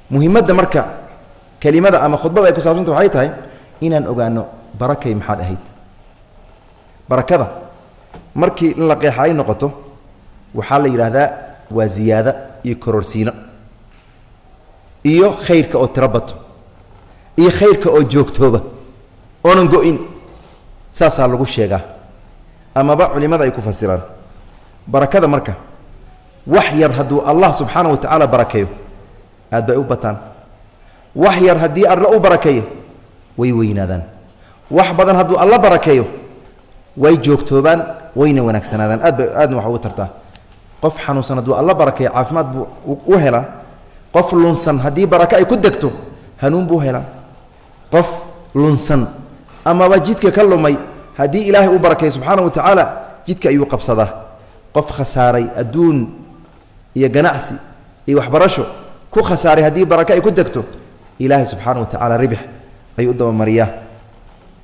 Muhiimadda marka kelimada ama khudbada ay ku saabsanta waxay tahay inaan ogaano barakay maxaad ahayd. Barakada markii in la qeexa ay noqoto, waxaa la yidhaahdaa waa ziyaada iyo kororsiino iyo khayrka oo tiro bato iyo khayrka oo joogtooba oonan go-in, saasaa lagu sheegaa amaba culimada ay ku fasiraan barakada. Marka wax yar hadduu Allah subxaana wa tacaala barakeeyo, aad bay u bataan. Wax yar haddii Alla u barakeeyo, way weynaadaan. Wax badan hadduu Alla barakeeyo, way joogtoobaan, wayna wanaagsanaadaan, aad bay aadna wax ugu tartaa. Qof xanuunsan hadduu Alla barakeeyo, caafimaad buu u helaa. Qof lunsan haddii barako ay ku degto, hanuun buu helaa. Qof lunsan amaba jidka ka lumay haddii Ilaahay u barakeeyo subxaana wa tacaala, jidka ayuu qabsadaa. Qof khasaaray adduun iyo ganacsi iyo waxbarasho ku khasaaray haddii barako ay ku degto, Ilaahay subxaana wa tacaala ribix ayuu u dabamariyaa.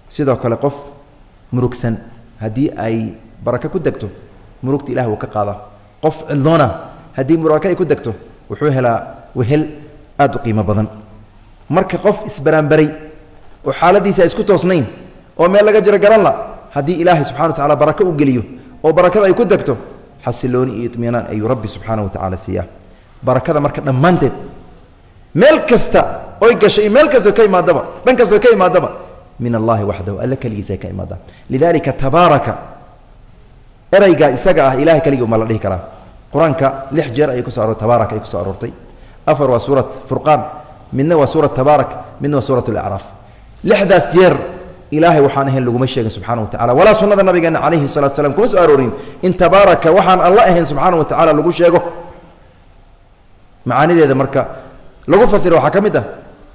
Sidoo kale qof murugsan haddii ay barako ku degto, murugta Ilahay wuu ka qaadaa. Qof cidloona haddii barako ay ku degto, wuxuu helaa wehel aad u qiimo badan. Marka qof isbaraanbaray oo xaaladiisa isku toosnayn oo meel laga jiro garan la, haddii Ilaahay subxana wa tacala barako u geliyo oo barakada ay ku degto, xasilooni iyo itminaan ayuu Rabbi subxaana wa tacaala siiyaa. Barakada marka dhammaanteed meel kasta oy gashay iyo meel kasta ka imaadaba, dhan kastoo ka imaadaba, min Allahi waxdahu, Alle keligiisa ay ka imaadaa. Lidalika tabaaraka ereyga isaga ah Ilahay keligii uma la dhihi karaa. Qur-aanka lix jeer ayay kuso aroortay, tabaaraka ay kusoo aroortay. Afar waa suurat Furqaan, midna waa suurat Tabaarak, midna waa suurat Alacraaf. Lixdaas jeer Ilaahay waxaan ahayn laguma sheegin subxana wa tacala, walaa sunnada nabigeena calayhi salatu slam kuma soo aroorin in tabaaraka waxaan Alla ahayn subxaana wa tacaala lagu sheego. Macaanideeda marka lagu fasira waxaa ka mid ah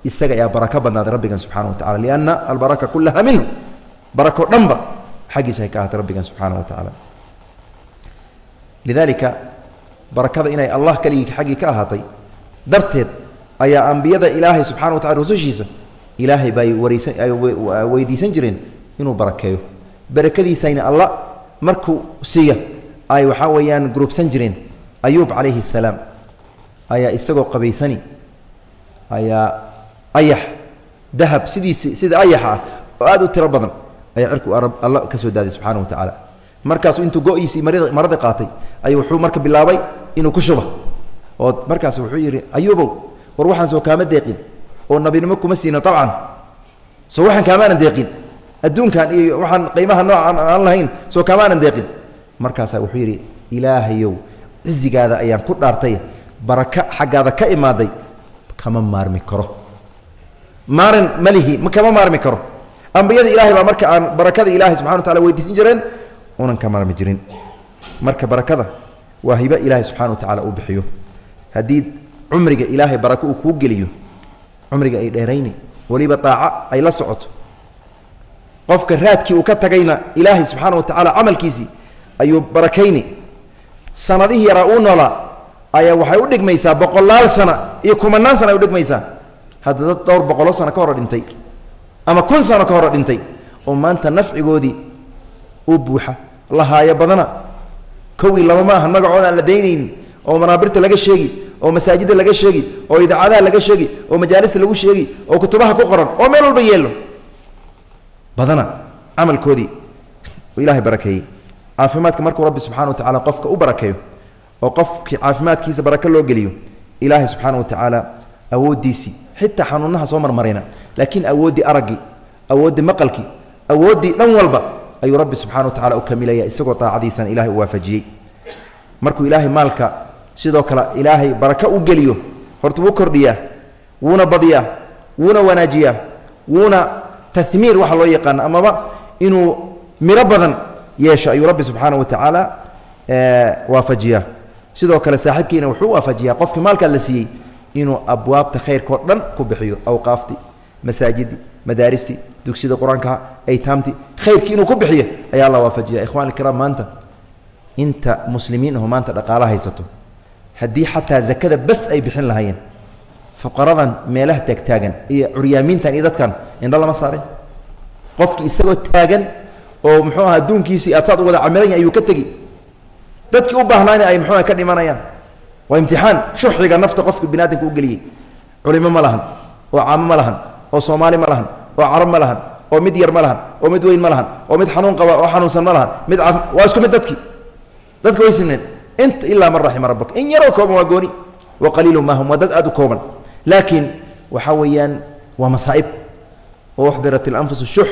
isaga ayaa barako badnaaday rabbigan subxana wa tacala, lianna albaraka kulaha minhu, barako dhanba xaggiisa ay ka ahaatay rabbigan subxaana wa tacaala. Lidalika barakada inay Allah keligii xaggii ka ahaatay darteed ayaa ambiyada Ilaahay subxana wa tacala, rusushiisa Ilaahay bay wareysan ay weydiisan jireen inuu barakeeyo. Barakadiisayna Alla markuu siiya ay waxaa weeyaan gurubsan jireen. Ayuub calayhi salaam ayaa isagoo qabaysani ayaa ayax dahab sidiisi sida ayaxa ah oo aad u tiro badan ayaa cirku Alla ka soo daaday subxana wa tacaala. Markaasuu intuu go-iisii marada maradii qaatay ayuu wuxuu marka bilaabay inuu ku shuba, oo markaas wuxuu yidhi: "Ayuubow, war waxaan soo kaama deeqin oo nabinimo kuma siinin dabcan, soo waxaan kaamaanan deeqin adduunkan iyo waxaan qiimaha noocan aan lahayn, soo kaamaanan deeqin?" Markaasaa wuxuu yidhi: "Ilaahayow, cizigaada ayaan ku dhaartay, baraka xaggaada ka imaaday kama maarmi karo, maaran malihi, ma kama maarmi karo." Ambiyada Ilahay baa marka aan barakada Ilahay subxana wa tacala weydiisan jireen unan ka maarmi jirin. Marka barakada waa hibo Ilaahay subxana wa tacala uu bixiyo. Haddii cumriga Ilaahay barako uu kuu geliyo, cumriga ay dheerayni, weliba daaco ay la socoto. Qofka raadkii uu ka tagayna Ilaahay subxaana wa tacaala camalkiisii ayuu barakayni. Sanadihii yaraa uu noolaa ayaa waxay u dhigmaysaa boqolaal sana iyo kumanaan sana ay udhigmaysaa. Hadda dad dhowr boqoloo sano ka hore dhintay ama 1000 sano ka hore dhintay oo maanta nafcigoodii u buuxa lahaayo badana, kow iyo laba ma aha, magacooda aan la daynaynin oo manaabirta laga sheegi oo masaajidda laga sheegi oo idaacadaha laga sheegi oo majaalista lagu sheegi oo kutubaha ku qoran oo meel walba yeelo badana, camalkoodii uu Ilahay barakeeyey. Caafimaadka markuu Rabbi subxana wa tacala qofka u barakeeyo oo qofkii caafimaadkiisa barako loo geliyo, Ilaahay subxaana wa tacaala awooddiisii, xitaa xanuunaha soo marmarayna, laakiin awooddii araggii, awooddii maqalkii, awooddii dhan walba ayuu Rabbi subxana wa tacala u kamilaya, isagoo daacadiisana Ilahay u waafajiyey. Markuu Ilaahay maalka sidoo kale Ilaahay barako u geliyo, horta wuu kordhiyaa, wuuna badiyaa, wuuna wanaajiyaa, wuuna tahmiir waxa loo yaqaano amaba inuu miro badan yeesho ayuu Rabbi subxaana wa tacaala waafajiyaa. Sidoo kale saaxiibkiina wuxuu waafajiyaa qofkii maalkaa la siiyey inuu abwaabta khayrka o dhan ku bixiyo, awqaafti, masaajidii, madaaristii, dugsiyada qur-aankaha, aytaamti, khayrkii inuu ku bixiyo ayaa la waafajiya. Ikhwan ikiraam, maanta inta muslimiin aho maanta dhaqaala haysato, haddii xataa zakada bas ay bixin lahaayeen, fuqaradan meelaha taagtaagan iyo curyaamiintan iyo dadkan indho lama saarin. Qofki isagoo taagan oo muxuu aha adduunkiisii aad saad u wada camiran yahay ayuu ka tegi, dadkii u baahnaana ay muxuu ka dhimanayaan. Waa imtixaan shuxiga nafta qofka bini aadamka u geliyey. Culimo ma lahan, oo caamo ma lahan, oo Soomaali ma lahan, oo Carab ma lahan, oo mid yar ma lahan, oo mid weyn ma lahan, oo mid xanuun qaba oo xanuunsan ma lahan, mid waa isku mid. Dadkii dadka way sineen inta ilaa man raxima rabbuk, in yaroo kooban waa gooni, wa qaliilu ma hum, waa dad aad u kooban. Laakiin waxaa weeyaan waa masaa'ib, oo uxdirat ilanfus shux,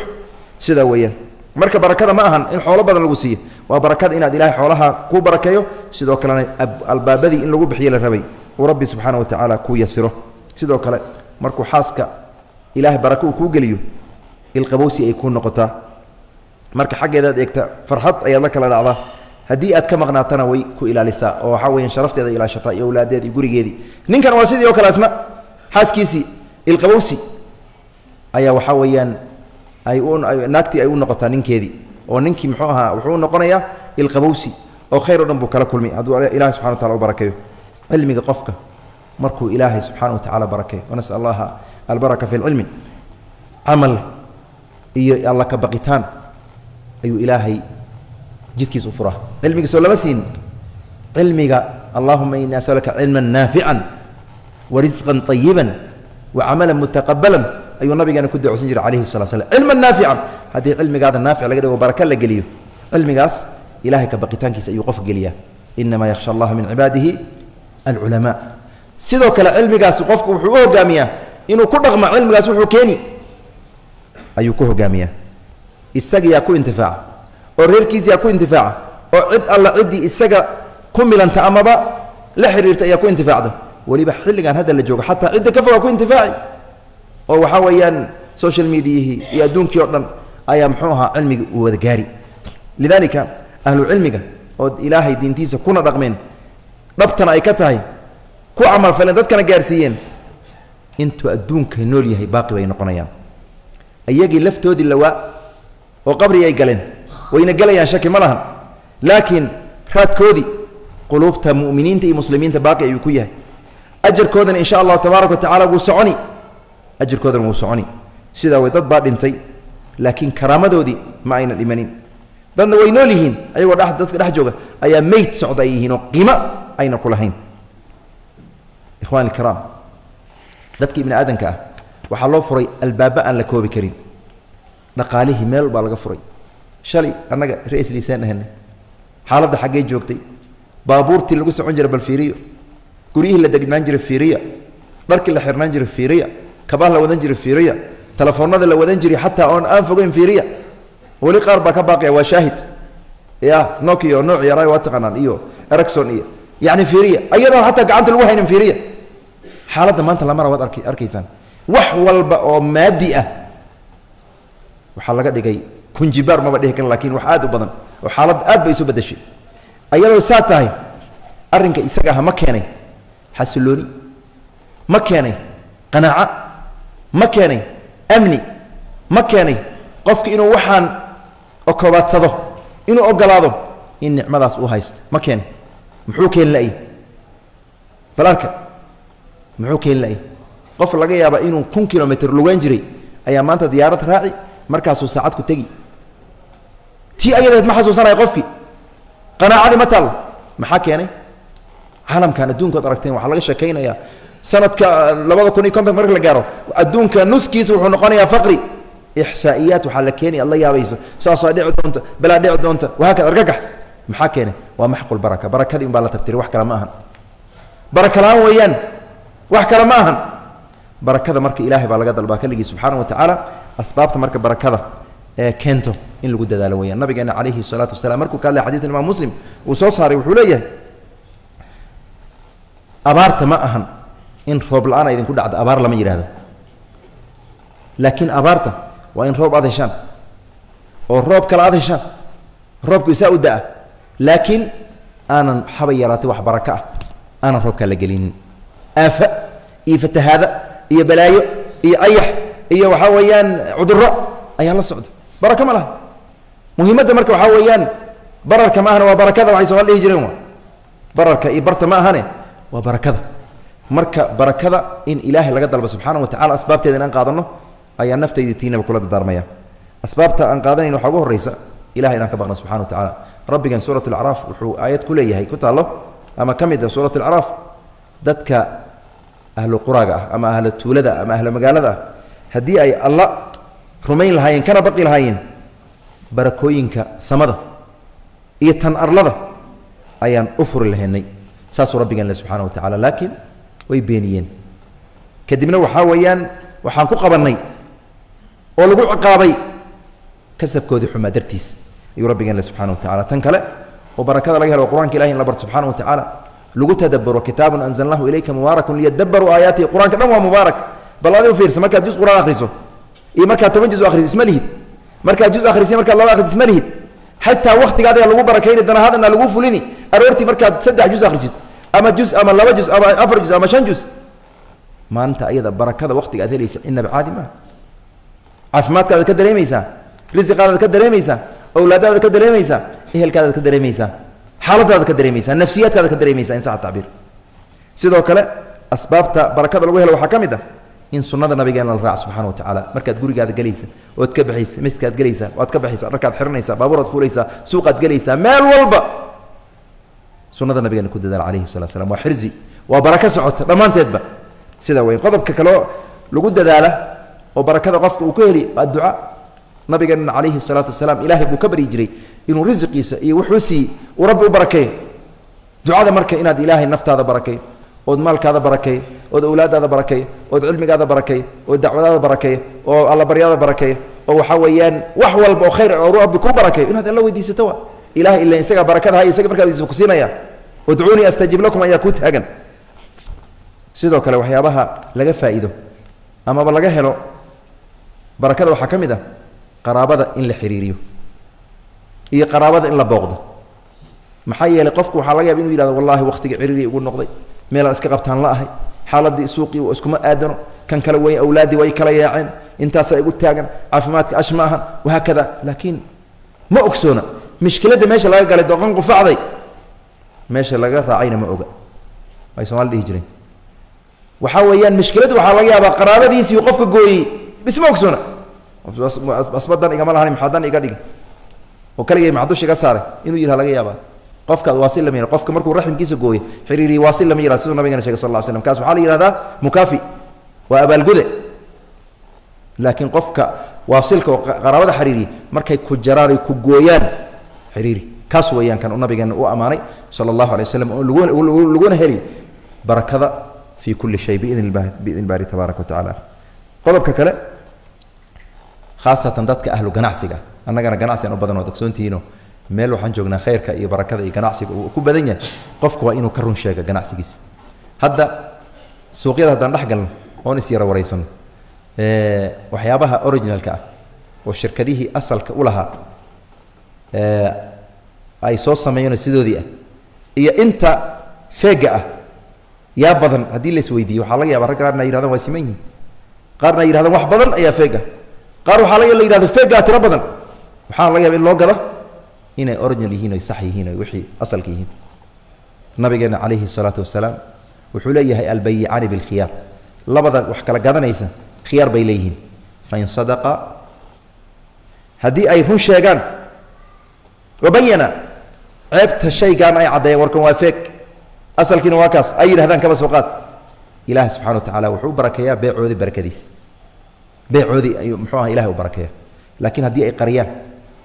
sidaa weeyaan. Marka barakada ma ahan in xoolo badan lagu siiyo, waa barakada inaad Ilahay xoolaha kuu barakeeyo, sidoo kalena albaabadii in lagu bixiyo la rabay uu Rabbi subxaana wa tacaala kuu yasiro. Sidoo kale markuu xaaska Ilahay barako uu kuu geliyo, ilqabowsi ay kuu noqotaa. Marka xaggeedaad eegta farxad ayaad la kala dhacdaa, haddii aad ka maqnaatana way ku ilaalisaa, oo waxaa weyan sharafteeda ilaashataa iyo awlaadeed iyo gurigeedii. Ninkan waa sidii oo kale, isna xaaskiisii ilqabowsi ayaa waxaa weeyaan ay naagtii ay u noqotaa ninkeedii, oo ninkii muxuu ahaa wuxuu u noqonayaa ilqabowsi, oo khayr o dhan buu kala kulmay hadduu Ilahay subxana wa tacala u barakeeyo cilmiga. Qofka markuu Ilaahay subxaana wa tacala barakeeyo, wanasal allaha albaraka fi lcilmi, camal iyo Alla ka baqitaan ayuu Ilaahay jidkiis u furaa. Cilmiga soo lama siin cilmiga, allahuma ini asaluka cilma naafica wa risqan ayiba wa camalan mutaqabalan, ayuu nabigeena ku duceysan jiray calayhi sala slam. Cilman naafican, haddii cilmigaada naafic laga dhigo, baraka la geliyo cilmigaas, Ilahay ka baqitaankiisa ayuu qofka geliyaa. Inamaa yakhsha allaha min cibaadihi alculamaa. Sidoo kale cilmigaas qofku wuxuu u hogaamiyaa inuu ku dhaqmo, cilmigaas wuxuu keeni ayuu ku hogaamiyaa. Isagiyaa ku intifaaca, oo reerkiisiyaa ku intifaaca, oo cid alla ciddii isaga ku milanta amaba la xiriirta ayaa ku intifaacda. Weliba xilligan hadda la joogo xataa cidda ka fogaa ku intifaaci, oo waxaa weeyaan social mediahii iyo adduunkii o dhan ayaa muxuu ahaa cilmiga uu wada gaari. Lidaalika ahlu cilmiga oo Ilaahay diintiisa kuna dhaqmeen, dhabtana ay ka tahay, ku camalfaleen, dadkana gaarsiiyeen, intuu adduunka nool yahay baaqi bay noqonayaan. Iyagii laftoodii lawaa oo qabri ay galeen, wayna gelayaan, shaki ma lahan, laakiin raadkoodii quluubta mu'miniinta iyo muslimiinta baaqi ayuu ku yahay. Ajarkoodana insha allahu tabaaraka wa tacala wuu soconi, ajarkoodana wuu soconi. Sidaa way, dad baa dhintay laakiin karaamadoodii ma ayna dhimanin. Dadna way nool yihiin, ayagoo dadka dhex jooga ayaa meyd socda ay yihiin oo qiimo ayna ku lahayn. Ikhwani alkiraam, dadka ibni aadamka ah waxaa loo furay albaaba aan la koobi karin. Dhaqaalihii meel baa laga furay. Shalay annaga rais liisaan ahanay, xaaladda xaggee joogtay? Baabuurtii lagu socon jira bal fiiriyo, guryihii la degnaan jiray fiiriya, dharkii la xirnaan jiray fiiriya, kabaha la wadan jiray fiiriya, telefoonada la wadan jiray xataa oon aan fogeyn fiiriya. Weli qaar baa ka baaqiya, waa shaahid ya Nokia nooc yaraa waa taqaanaan, iyo Ericson iyo yacni fiiriya, ayadoon xataa gacanta lagu haynin fiiriya. Xaaladda maanta lamara waad arkaysaan, wax walba oo maadi ah waxaa laga dhigay kunjibaar, maba dhihi kara, lakin wax aad u badan oo xaalad aad bay isu bedeshay. Ayadoo saa tahay, arrinka isaga ah ma keenay xasilooni? Ma keenay qanaaco? Ma keenay amni? Ma keenay qofki inuu waxaan okobaadsado, inuu ogolaado in nicmadaas uu haysto? Ma keenay? Muxuu keeni la'y? Bal arka, muxuu keeni la'y? Qof laga yaaba inuu 1000 kilomitr lugeyn jiray ayaa maanta diyaarad raaci, markaasuu saacad ku tegi. Tii ayadeed ma xasuusanaya qofkii, qanaacadii ma taal. Maxaa keenay? Caalamkan adduunkood aragteen waxaa laga sheekaynayaa sanadka 2050 marka la gaaro adduunka nuskiisa wuxuu noqonayaa faqri. Ixsaa'iyaat waxaa la keenaya ad la yaabayso, saasaa dhici doonta, balaa dhici doonta, wahaakada argagax. Maxaa keenay? Waa maxqul baraka, barakadii un baa la tirtiray, wax kale ma ahan. Baraka la-aan weeyaan, wax kale ma ahan. Barakada marka Ilahay baa laga dalbaa keligii subxaana wa tacaala. Asbaabta marka barakada ee keento in lagu dadaalo weyaan. Nabigeena calayhi salaatu wasalaam markuu ka hadlay xadid Imaam Muslim uu soo saaray, wuxuu leeyahay: abaarta ma ahan in roob la-aan ay idinku dhacdo, abaar lama yidhahdo, laakiin abaarta waa in roob aad heshaan oo roob kale aad heshaan, roobku isaa u da-a, laakiin aanan xabay yaraatay wax baraka ah aanan roobkaa la gelinin. Aafa iyo fatahaada iyo balaayo iyo ayax iyo waxaa weeyaan cudurro ayaa la socda, baraka ma laha. Muhiimadda marka waxaa weeyaan bararka ma ahane, waa barakada. Waxay Somaali dhihi jireen waa bararka iyo barta ma ahane, waa barakada. Marka barakada in Ilaahay laga dalbo subxaana wa tacala, asbaabteeda inaan qaadano ayaa naftayda tiinaba kula dardaarmaya. Asbaabta aan qaadanayn waxaa ugu horreysa Ilahay inaan ka baqno subxana wa tacaala. Rabbigan suurat alacraaf wuxuu aayad ku leeyahay ku taallo ama ka mid ah suurat alacraaf, dadka Ahlu quraaga ah ama ahlu tuulada ama ahlu magaalada ah, haddii ay Alla rumayn lahaayeen kana baqi lahaayeen, barakooyinka samada iyo tan arlada ayaan u furi lahaynay, saasuu Rabbigeen le subxana wa tacala. Laakiin way beeniyeen. Kadibna waxaa weeyaan waxaan ku qabannay oo lagu ciqaabay kasabkoodii xumaa dartiis, ayuu Rabbigeen le subxana wa tacala. Tan kale oo barakada laga helo, Qur'anka Ilahi in la barto subxana wa tacaala, lagu tadaburo. Kitaabun anzalnahu ilayka mubaarakun liyadabaruu aayaatihi. Qur'anka dhan waa mubaarak. Bal adi u fiirsa, markaad juz Qur'aan akhriso iyo markaad 10 juz akhriso isma lihid. Markaad juz akhriso, markaad laba akhriso isma lihid. Xataa waktigaadayaa lagu barakayni, dana lagu fulini. Aroortii markaad 3 juz akhrisid ama juz ama 2 juz ama 4 juz ama 5 juz, maalinta ayada barakada waktiga aad helaysa inaba caadi maaha. Caafimaadkaadaad ka dareemaysaa, risiqaadaad ka dareemaysaa, awlaadaadaad ka dareemaysaa, ehelkaadaad ka dareemaysaa, xaaladaada ka dareemaysaa, nafsiyaadkaada ka dareemaysaa, in sax tacbiir. Sidoo kale asbaabta barakada lagu helo waxaa ka mid ah in sunnada Nabigeena la raaco subxana wa tacaala. Markaad gurigaada gelaysa ood ka baxaysa, masjidkaad gelaysa waad ka baxaysa, dharkaad xiranaysaa, baabuuraad fuulaysaa, suuqaad gelaysaa, meel walba sunnada Nabigeena ku dadaala calayhi salatu slam. Waa xirzi, waa barako socota dhammaanteedba sida weyn. Qodobka kaleo lagu dadaala oo barakada qofka uu ka heli waa duca. Nabigeenna calayhi salaatu wasalaam Ilaahay buu ka baryi jiray inuu risiqiisa iyo wuxuu siiyey uu Rabbi u barakeeyo. Ducada marka inaad Ilaahay naftaada barakay, ood maalkaada barakay, ood awlaadaada barakay, ood cilmigaada barakay, oo dacwadaada barakay, oo allabaryaada barakay, oo waxaa weeyaan wax walba oo khayr oo Rabbi kuu barakeeyo inaad Alla weydiisato. Wa Ilahay ila isagaa barakada hay, isaga markaa weydiiso ku siinaya. Udcuunii astajib lakum ayaa kuu taagan. Sidoo kale waxyaabaha laga faa'iido amaba laga helo barakada waxaa ka mid ah qaraabada in la xiriiriyo iyo qaraabada in la booqdo. Maxaa yeelay qofku waxaa laga yaba inu yihahdo, wallahi waktiga ciriiri igu noqday, meelaan iska qabtaan la ahay, xaaladii suuqii iskuma aadano, kan kale way awlaaddii way kala yaaceen, intaasaa igu taagan, caafimaadka ash ma ahan, wahaakada. Laakiin ma ogsoona mishkiladda meesha laga galay. Doqon qufacday meesha laga raacayna ma oga, ay Soomali dhihi jireen. Waxaa weeyaan mishkiladda waxaa laga yaabaa qaraabadiisii qofka gooyey, isma ogsoona. Asba dan igama lahan, maxaa dan iga dhigi oo kaligay maxaa dusha iga saaray inuu yidhaha laga yaabaa. Qofka waasil lama yihah. Qofka markuu raximkiisa gooyo xiriiriye waasil lama yihah, siduu Nabigana shegay sal lla slam. Kaas waxaa la yihahdaa mukaafi, waa abaalgude. Laakiin qofka waasilka oo qaraabada xiriiriye, markay ku jaraan ay ku gooyaan xiriiri, kaas weeyaan kan Nabigeena u ammaanay sala allahu alay waslam, oo laguna heli barakada fi kulli shay biidn biidn Baari tabaaraka wa tacaala. Qodobka kale, khaasatan dadka ahlu ganacsiga, annagana ganacsi aan u badan waad ogsoontihiino, meel waxaan joognaa khayrka iyo barakada iyo ganacsiga uu ku badan yahay. Qofku waa inuu ka run sheega ganacsigiisa. Hadda suuqyada haddaan dhex galno oon is yara wareysano, waxyaabaha originalka ah oo shirkadihii asalka u lahaa ay soo sameeyeenoo sidoodii ah iyo inta feega ah yaa badan haddii la isweydiiyo, waxaa laga yaba rag qaarna ay yirahdaan waa siman yihin, qaarna ay yirahdaan wax badan ayaa feega, qaar waxaa laga la yihahdo feegaa tiro badan. Waxaana laga yaba in loo gado inay original yihiin oy sax yihiin oy wixii asalka yihiin. Nabigeena calayhi salaatu wasalaam wuxuu leeyahay, albayicaani bilkhiyaar, labada wax kala gadanaysa khiyaar bay leeyihiin. Fain sadaqa, haddii ay run sheegaan, wabayana, ceebta shaygaan ay caddeeyaan, warkan waa feeg, asalkiina waa kaas ay yidhahdaan, kaba soo qaad, Ilaah subxana wa tacala wuxuu u barakeeyaa beecoodii, barakadiisa beecoodii ayuu muxuu aha Ilahay u barakeeya. Laakiin haddii ay qariyaan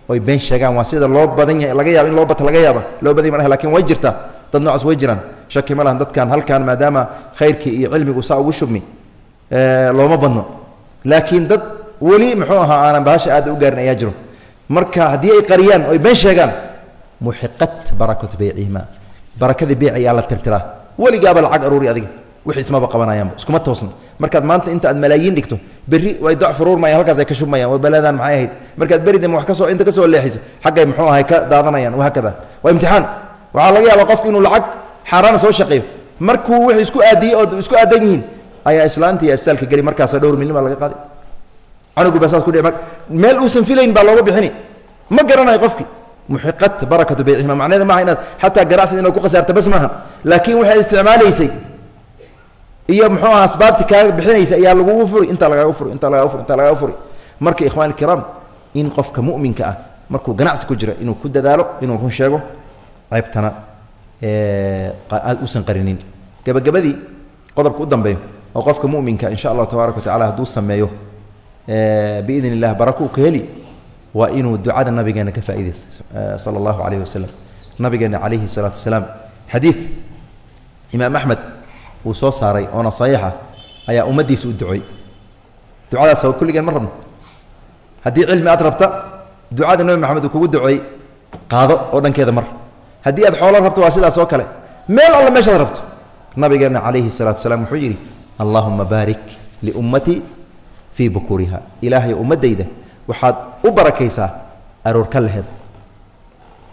oy been sheegaan, waa sida loo badan yahay, laga yaaba in loo bata, laga yaaba loo badan yahy, lakin way jirtaa, dad noocaas way jiraan, shaki ma lahan. Dadkan halkan maadaama khayrkii iyo cilmigu saa ugu shubmi looma badno, laakiin dad weli muxuu ahaa aanan bahasha aad u gaarin ayaa jiro. Marka haddii ay qariyaan oy been sheegaan, muxiqat barakatu beycihima, barakadii beyc ayaa la tirtiraa. Weligaaba lacag aruuri adiga wixii ismaba qabanayaanba, iskuma toosno. Markaad maanta inta aad malaayiin dhigto, berri way doc furuurmayaan, halkaas ay ka shubmayaan, waa balaadaan maxay ahayd. Markaad beri dambe wax kasoo inta kasoo leexiso, xaggay muxuu ahay ka daadanayaan, wahaakada. Waa imtixaan. Waxaa laga yaabaa qofku inuu lacag xaaraana soo shaqeeyo, markuu wixii isku aadiyey oo isku aadan yihiin ayaa islaanta iyo astaalka geli, markaasa dhowr milyan baa laga qaaday, canugu baa saas ku dhici, meel uusan filayn baa looga bixini, ma garanayo qofki. Muxiqat barakatu beycihima macnaheeda maaha inaad xataa ganacsiga inaad ku khasaarta bas maaha, laakiin waxay isticmaalaysay iyo muxuu aha asbaabti kaaga bixinaysa ayaa lagugu furi, intaa lagaaga furi, intaa lagaaga furi, intaa lagaaga furi. Marka ikhwani alkiraam, in qofka mu'minka ah markuu ganacsi ku jira inuu ku dadaalo inuu run sheego, ceebtana aad uusan qarinin. Gabagabadii, qodobka u dambeeyo Oo qofka muminka insha Allah tabaaraka wa tacala hadduu sameeyo biidn illah barako uu ka heli, waa inuu ducada nabigeena ka faaideysta sala allahu calayhi wasalam. Nabigeena calayhi salaatu wasalaam xadiid imaam Axmed uu soo saaray oona saxiixa ayaa ummaddiisa u ducooy. Ducadaas kulligeen ma rabno. Haddii cilmi aad rabta, ducada Nabi Maxamed uu kugu duceey qaado oo dhankeeda mar. Haddii aad xoolo rabto, waa sidaas oo kale. Meel alla meeshaad rabto, nabigeena calayhi salaatu wasalaam wuxuu yidhi: "Allahuma baarik liummatii fii bukuriha." Ilaahay, ummaddayda waxaad u barakaysaa aroor ka laheeda.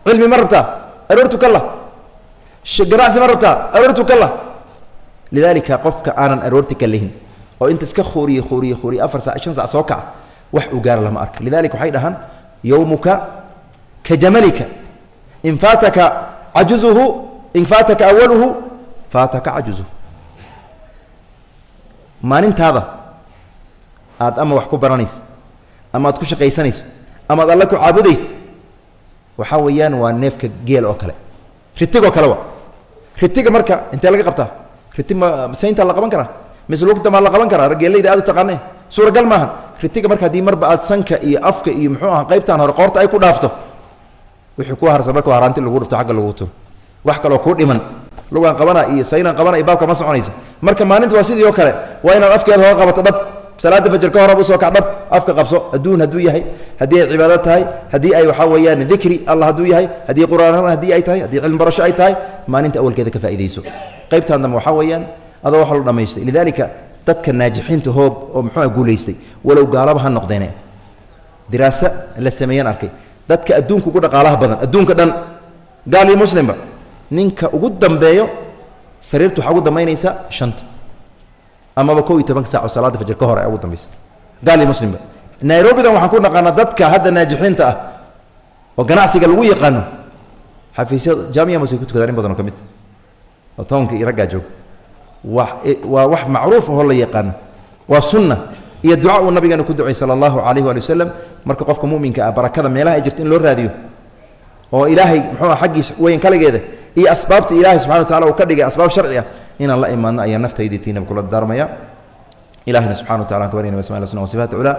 Cilmi ma rabtaa? Aroortu ka lah. Ganacsi ma rabtaa? Aroortu ka lah. Lidaalika qofka aanan aroorti ka lihin oo inta iska khuuriye khuuriye khuuriye 4 saac 5 saac soo kaca, wax uu gaara lama arka. Lidalika waxay dhahaan: "Yowmuka ka jamalika, in faataka cajuzuhu, in faataka awaluhu faataka cajuzuhu." Maalintaada aad ama wax ku baranayso, ama aad ku shaqaysanayso, ama ad alla ku caabudayso, waxaa weeyaan waa neefka geel oo kale, ritigoo kale. Wa ritiga marka intee laga qabtaa? Riti ma sayntaa la qaban karaa mise lugta maa la qaban karaa? Geelayda aad u taqaane, suuragal maaha. Ritiga marka haddii marba aad sanka iyo afka iyo muxuu aha qaybtaan hore qoorta ay ku dhaafto, wixii ku harsan marka haraanti lagu dhufto, agga lagu turo, wax kaloo kuu dhiman lugaan qabana iyo saynaan qabana iyo baabka ma soconayso. Marka maalinta waa sidii oo kale, waa inaad afkeeda hore qabato dhab. Salaada fajr ka horaba usoo kac, dhab afka qabso. Adduun hadduu yahay, haddii ay cibaado tahay, haddii ay waxaa weeyaan dikri Allah hadduu yahay, haddii qur'aan haddii ay tahay, haddii cilmi barasho ay tahay, maalinta awalkeeda ka faa'iidayso. Qaybtaan dambe waxaa weeyaan adoo wax la dhamaystay. Lidaalika dadka naajixiinta hoob oo muxuuha guulaystay, walow gaalaba ha noqdeene, diraasa la sameeyaan arkay, dadka adduunka ugu dhaqaalaha badan adduunka dhan, gaal iyo muslimba, ninka ugu dambeeyo sariirta waxaa ugu dambaynaysa 5ta amaba 11ka saac oo salaada fajr ka hor ay ugu dambayso, gaal iyo muslimba. Nairobidan waxaan ku naqaanaa dadka hadda naajixiinta ah oo ganacsiga lagu yaqaano, xafiisyada jaamiya mosque ku tukadaan in badan oo ka mid oo townka iyo raggaa jooga. Waa wax macruuf ahoo la yaqaano, waa sunna iyo duca uu nabigeena ku ducay sala allahu calayh waali wasalam. Marka qofka muminka ah barakada meelaha ay jirto in loo raadiyo oo ilaahay muxuu ah xaggiisa weyn kaligeeda iyo asbaabta ilaahay subxana wa tacala uu ka dhigay asbaab sharci ah inaan la imaadno ayaan naftaydii tiinaba kula dardaarmaya. Ilahina subxana wa tacala an ka baryana basma suna wa sifaat culaa.